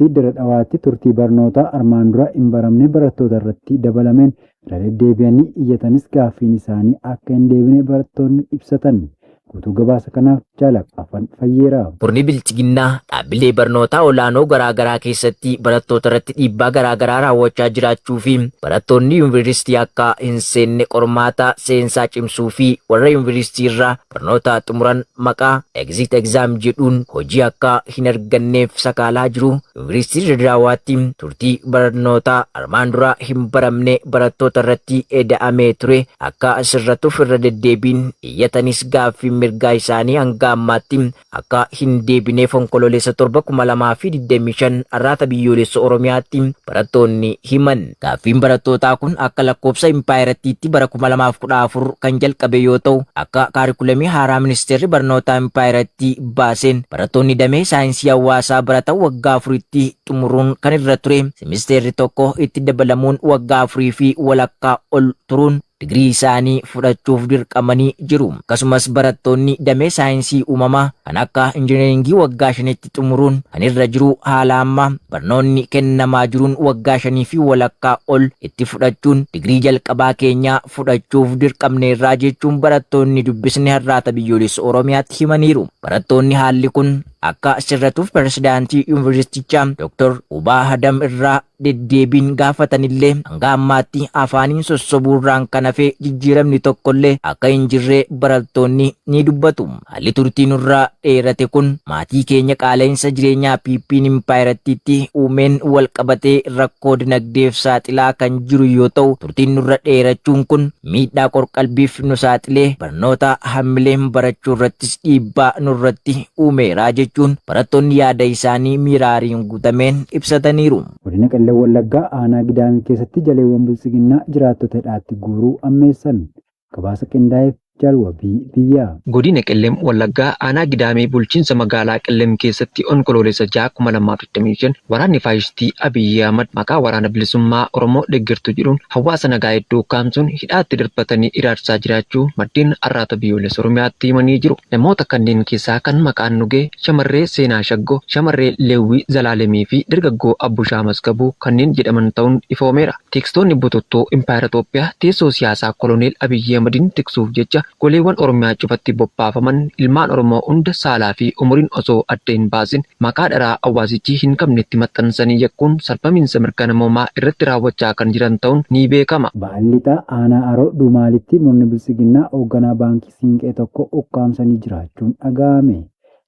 Dirre Dhawaatti turtii barnootaa armaan dura hin baramne barattoota irratti dabalameen irra deddeebi'anii iyyatanis gaaffiin isaanii akka hin deebine barattoonni ibsatan. Guutuu gabaasa kanaaf Jaal Afaan Fayyeeraa. Murni Bilxiginnaa dhaabbilee barnootaa olaanoo garaa garaa keessatti barattoota irratti dhiibbaa garaa garaa raawwachaa jiraachuu fi barattoonni yuunivarsiitii akka hin seenne qormaata seensaa cimsuu fi warra yuunivarsiitii irraa barnoota xumuran maqaa exit exam jedhuun hojii akka hin arganneef sakaalaa jiru. Yuunivarsiitii Dirre Dawaatti turtii barnootaa armaan dura hin baramne barattoota irratti eda'amee ture akka sirratuuf irra deddeebiin iyyatanis gaaffiin mirgaa isaanii hanga ammaatti akka hin deebineef Onkoloolessa 7, 2025 Arraata Biyyoolessa Oromiyaatti barattoonni himan. Gaaffiin barattootaa kun akka lakkoofsa impaayerattiitti bara 2014 kan jalqabe yoo ta'u, akka kaarikulamii haaraa ministeerri barnootaa impaayerattii baaseen barattoonni damee saayinsii hawaasaa baratan waggaa afuritti xumuruun kan irra ture semisteerri tokko itti dabalamuun waggaa afurii fi walakkaa ol turuun digirii isaanii fudhachuuf dirqamanii jiru. Akkasumas barattoonni damee saayinsii uumamaa kan akka injineringii waggaa shanitti xumuruun kan irra jiru haala amma barnoonni kennamaa jiruun waggaa shanii fi walakkaa ol itti fudhachuun digirii jalqabaa keenyaa fudhachuuf dirqamneerraa jechuun barattoonni dubbisni Harraata Biyyoolessa Oromiyaatti himaniiru. Barattoonni haalli kun akka sirratuuf pirezidaantii yuunivarsiitichaa Dr. Ubaa Hadam irraa deddeebiin gaafatanillee hanga ammaatti afaaniin sossobuurraan kan hafe jijjiiramni tokkollee akka hin jirre barattoonni ni dubbatu. Haalli turtii nurraa dheerate kun maatii keenya qaala'insa jireenyaa PP'n impaayerattiitti uumeen wal qabatee rakkoo dinagdeef saaxilaa kan jiru yoo ta'u, turtiin nurra dheerachuun kun miidhaa qorqalbiif nu saaxilee barnoota hammileen barachuu irrattis dhiibbaa nurratti uumeera jechuun barattoonni yaada isaanii miira aariin guutameen ibsataniiru. Godina Qellem Wallaggaa aanaa Gidaamii keessatti jaleewwan Biltsiginnaa jiraattota hidhaatti guuruu ammeessan. Gabaasa qindaa'eef Jaal Wabii Biyyaa. Godina Qellem Wallaggaa aanaa Gidaamii bulchiinsa magaalaa Qellem keessatti Onkoloolessa 6, 2025 waraanni faashistii Abiy Ahimad maqaa Waraana Bilisummaa Oromoo deggertu jedhuun hawaasa nagaa hedduu ukkaamsuun hidhaatti darbatanii hiraarsaa jiraachuu maddeen Arraata Biyyoolessa Oromiyaatti himanii jiru. Namoota kanneen keessaa kan maqaan nu gahe shamarree Seenaa Shaggoo, shamarree Leewwii Zalaalemii fi dargaggoo Abbushaa Masgabuu kanneen jedhaman ta'uun ifoomeera. Tikstoonni bututtoo impaayera Xoophiyaa teessoo siyaasaa Koloneel Abiy Ahimadiin tiksuuf jecha goleewwan Oromiyaa cufatti bobbaafaman ilmaan Oromoo hunda saalaa fi umuriin osoo adda hin baasin maqaa dharaa hawaasichi hin qabne itti maxxansanii yakkuun sarbamiinsa mirga namoomaa irratti raawwachaa kan jiran ta'uun ni beekama. Baha Lixaa Aanaa Haroo Dumaalitti murni Biltsiginnaa hoogganaa Baankii Siinqee tokko ukkaamsanii jiraachuun dhaga'ame.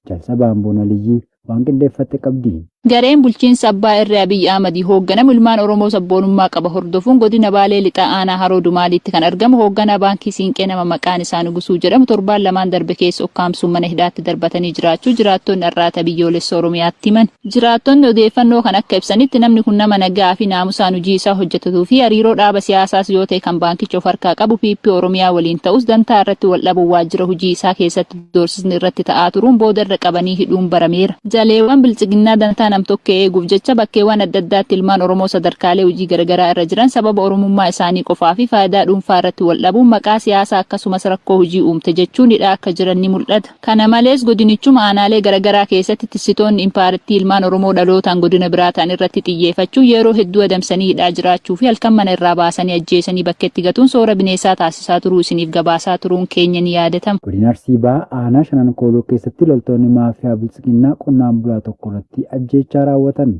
Jaal Sabaan Boonaliyyii waan qindeeffatte qabdi. Gareen bulchiinsa abbaa irree Abiy Ahmadiin hoogganamu ilmaan Oromoo sabboonummaa qaba hordofuun godina Baalee Lixaa aanaa Haroo Dumaaliitti kan argamu hoogganaa Baankii Siinqee nama maqaan isaa Nugusuu jedhamu torbaan lamaan darbe keessa ukkaamsuun mana hidhaatti darbatanii jiraachuu jiraattonni Arraata Biyyoolessa Oromiyaatti himan. Jiraattonni odeeffannoo kana akka ibsanitti namni kun nama nagaa fi naamusaan hojii isaa hojjetatuu fi hariiroo dhaaba siyaasaas yoo ta'e kan baankicha of harkaa qabu PP Oromiyaa waliin ta'us dantaa irratti wal dhabuun waajjira hojii isaa keessatti doorsisni irratti ta'aa turuun booda irra qabanii hidhuun barameera. Jaleewwan Biltsiginnaa dantaa nam-tokkee eeguuf jecha bakkeewwan adda addaatti ilmaan Oromoo sadarkaalee hojii garagaraa irra jiran sababa Oromummaa isaanii qofaa fi faayidaa dhuunfaa irratti wal dhabuun maqaa siyaasaa akkasumas rakkoo hojii uumte jechuun hidhaa akka jiran ni mul'ata. Kana malees godinichuma aanaalee garagaraa keessatti tissitoonni impaarattii ilmaan Oromoo dhalootaan godina biraa ta'an irratti xiyyeefachuun yeroo hedduu adamsanii hidhaa jiraachuu fi halkan mana irraa baasanii ajjeesanii bakkeetti gatuun soora bineessaa taasisaa turuu isiniif gabaasaa turuun keenya ni yaadatama. Godina Arsii Bahaa aanaa Shanan Kooluu keessatti loltoonni maafiyaa Biltsiginnaa qonnaan bulaa tokko irratti ajjeechaa raawwatan.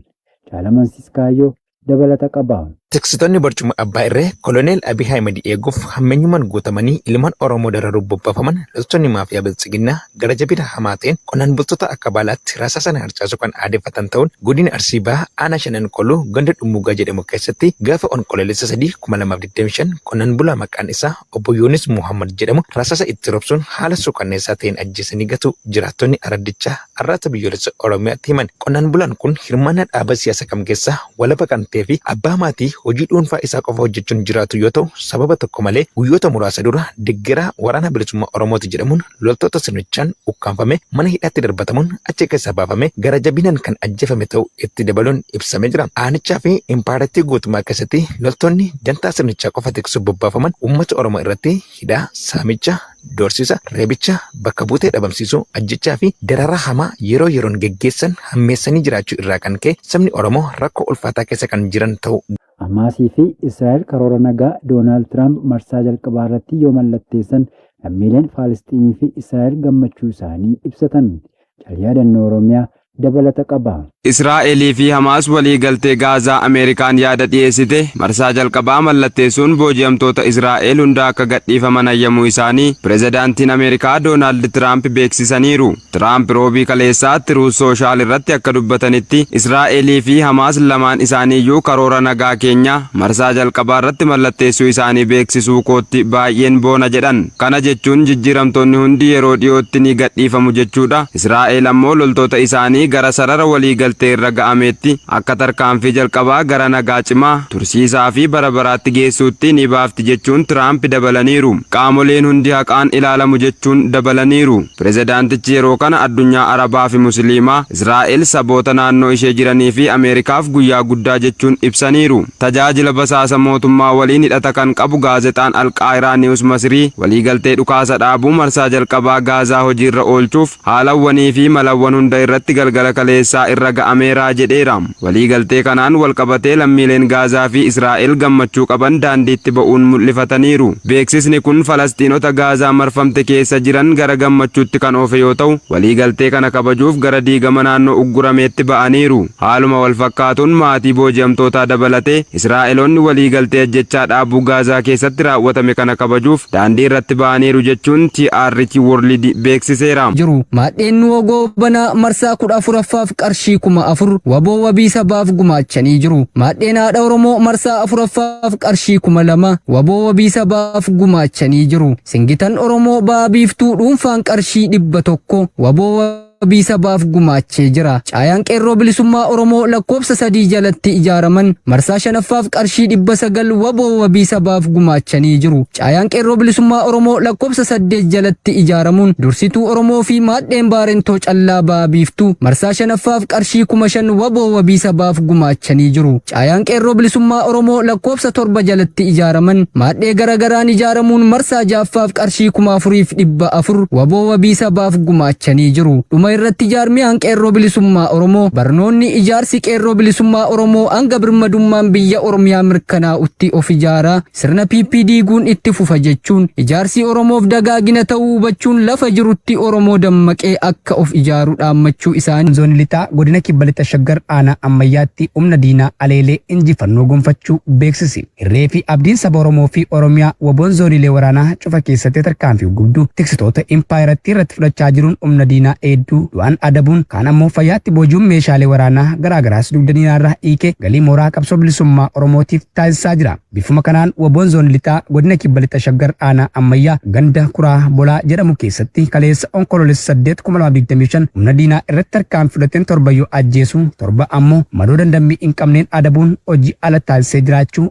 Jaal Amansiis Kaayyoo dabalata qaba. Tiksitoonni barcuma abbaa irree Koloneel Abiy Ahimed eeguuf hammeenyummaan guutamanii ilmaan Oromoo dararuuf bobbaafaman loltoonni maafiyaa Biltsiginnaa gara jabina hamaa ta'een qonnaan bultoota akka baalaatti rasaasaan harcaasuu kan aadeffatan ta'uun godina Arsii Bahaa aanaa Shanan Kooluu ganda Dhummuugaa jedhamu keessatti gaafa Onkoloolessa 3, 2025 qonnaan bulaa maqaan isaa Obbo Yoonis Muhammad jedhamu rasaasa itti roobsuun haala suukanneessaa ta'een ajjeesanii gatuu jiraattonni araddichaa Arraata Biyyoolessa Oromiyaatti himan. Qonnaan bulaan kun hirmaannaa dhaaba siyaasa kam keessaa walaba kan ta'ee fi abbaa maatii hojii dhuunfaa isaa qofa hojjechuun jiraatu yoo ta'u, sababa tokko malee guyyoota muraasa dura deggeraa Waraana Bilisummaa Oromooti jedhamuun loltoota sirnichaan ukkaamfame mana hidhaatti darbatamuun achi keessaa baafame gara jabinaan kan ajjeefame ta'uu itti dabaluun ibsamee jira. Aanichaa fi impaayerattii guutummaa keessatti loltoonni dantaa sirnichaa qofa tiksuuf bobbaafaman uummata Oromoo irratti hidhaa, saamicha, doorsisa, reebicha, bakka buutee dhabamsiisuu, ajjechaa fi dararaa hamaa yeroo yeroon geggeessan hammeessanii jiraachuu irraa kan ka'e sabni Oromoo rakkoo ulfaataa keessa kan jiran ta'uu Hamaasii fi Israa'el karoora nagaa Doonaald Tiraamp marsaa jalqabaa irratti yoo mallatteessan lammiileen Faalisxiinii fi Israa'el gammachuu isaanii ibsatan. Yaadannoo Oromiyaa dabalata qaba. Israa'elii fi Hamaas walii galtee Gaazaa Ameerikaan yaada dhiyeessite marsaa jalqabaa mallatteessuun booji'amtoota Israa'el hunda akka gadhiifaman hayyamuu isaanii pirezidaantiin Ameerikaa Doonaald Tiraamp beeksisaniiru. Tiraamp Roobii kaleessaa Truth Social irratti akka dubbatanitti, Israa'elii fi Hamaas lamaan isaaniiyyuu karoora nagaa keenya marsaa jalqabaa irratti mallatteessuu isaanii beeksisuu kootti baay'een boona jedhan. Kana jechuun jijjiiramtoonni hundi yeroo dhiyootti ni gadhiifamu jechuudha. Israa'el ammoo loltoota isaanii gara sarara walii galtee irra ga'ameetti akka tarkaanfii jalqabaa gara nagaa cimaa, tursiisaa fi bara baraatti geessuutti ni baafti jechuun Tiraamp dabalaniiru. Qaamoleen hundi haqaan ilaalamu jechuun dabalaniiru. Pirezidaantichi yeroo kana addunyaa Arabaa fi Musliimaa, Israa'el, saboota naannoo ishee jiranii fi Ameerikaaf guyyaa guddaa jechuun ibsaniiru. Tajaajila basaasa mootummaa waliin hidhata kan qabu gaazexaan Alqaayiraa Niwus Masrii waliigaltee dhukaasa dhaabuu marsaa jalqabaa Gaazaa hojiirra oolchuuf haalawwanii fi malawwan hunda irratti galgala kaleessaa irra ga'ameera jedheera. Waliigaltee kanaan walqabatee lammiileen Gaazaa fi Israa'el gammachuu qaban daandiitti ba'uun mul'ifataniiru. Beeksisni kun Falasxiinota Gaazaa marfamte keessa jiran gara gammachuutti kan oofe yoo ta'u, waliigaltee kana kabajuuf gara diigama naannoo uggurameetti ba'aniiru. Haaluma walfakkaatuun maatii booji'amtootaa dabalatee Israa'eloonni waliigaltee ajjechaa dhaabuu Gaazaa keessatti raawwatame kana kabajuuf daandii irratti ba'aniiru jechuun TRT World beeksiseera. Jiru. Maadheen Nuhoo Goobanaa marsaa 14ffaaf qarshii 4000 waboo wabii sabaaf gumaachanii jiru. Maadheen Haadha Oromoo marsaa 4ffaaf qarshii 2000 waboo wabii sabaaf gumaachanii jiru. Singitan Oromoo Baha Biiftuu dhuunfaan qarshii 100 waboo wabii sabaaf gumaachee jira. Caayaan Qeerroo Bilisummaa Oromoo lakkoofsa 3 jalatti ijaaraman marsaa 5ffaaf qarshii 900 waboo wabii sabaaf gumaachanii jiru. Caayaan Qeerroo Bilisummaa Oromoo lakkoofsa 8 jalatti ijaaramuun Dursituu Oromoo fi Maadheen Baarentoo Callaa Baha Biiftuu marsaa 5ffaaf qarshii 5000 waboo wabii sabaaf gumaachanii jiru. Caayaan Qeerroo Bilisummaa Oromoo lakkoofsa 7 jalatti ijaaraman maadhee gara garaan ijaaramuun marsaa 6ffaaf qarshii 4400 waboo wabii sabaaf gumaachanii jiru. Dhuma irratti jaarmiyaan Qeerroo Bilisummaa Oromoo barnoonni ijaarsi Qeerroo Bilisummaa Oromoo hanga birmadummaan biyya Oromiyaa mirkanaa'utti of ijaaraa sirna PP diiguun itti fufa jechuun ijaarsi Oromoof dagaagina ta'uu hubachuun lafa jirutti Oromoo dammaqee akka of ijaaru dhaammachuu isaanii. Zoonii Lixaa Godina Kibba Lixa Shaggar Aanaa Ammayyaatti humna diinaa aleelee injifannoo gonfachuu beeksise. Irree fi abdiin saba Oromoo fi Oromiyaa wbo'n zooniilee waraanaa cufa keessatti tarkaanfii gubduu tiksitoota impaayerattii irratti fudhachaa jiruun humna diinaa heedduu du'aan adabuun kaan ammoo fayyaatti booji'uun meeshaalee waraanaa garaa garaas dugda diinaarraa hiikee galii mooraa qabsoo bilisummaa Oromootiif taasisaa jira. Bifuma kanaan wbo'n Zoonii Lixaa Godina Kibba Lixa Shaggar Aanaa Ammayyaa ganda Kuraa Bolaa jedhamu keessatti kaleessa Onkoloolessa 8, 2025 humna diinaa irratti tarkaanfii fudhateen 7 yoo ajjeesu, 7 ammoo madoo dandammii hin qabneen adabuun hojii ala taasisee jiraachuu.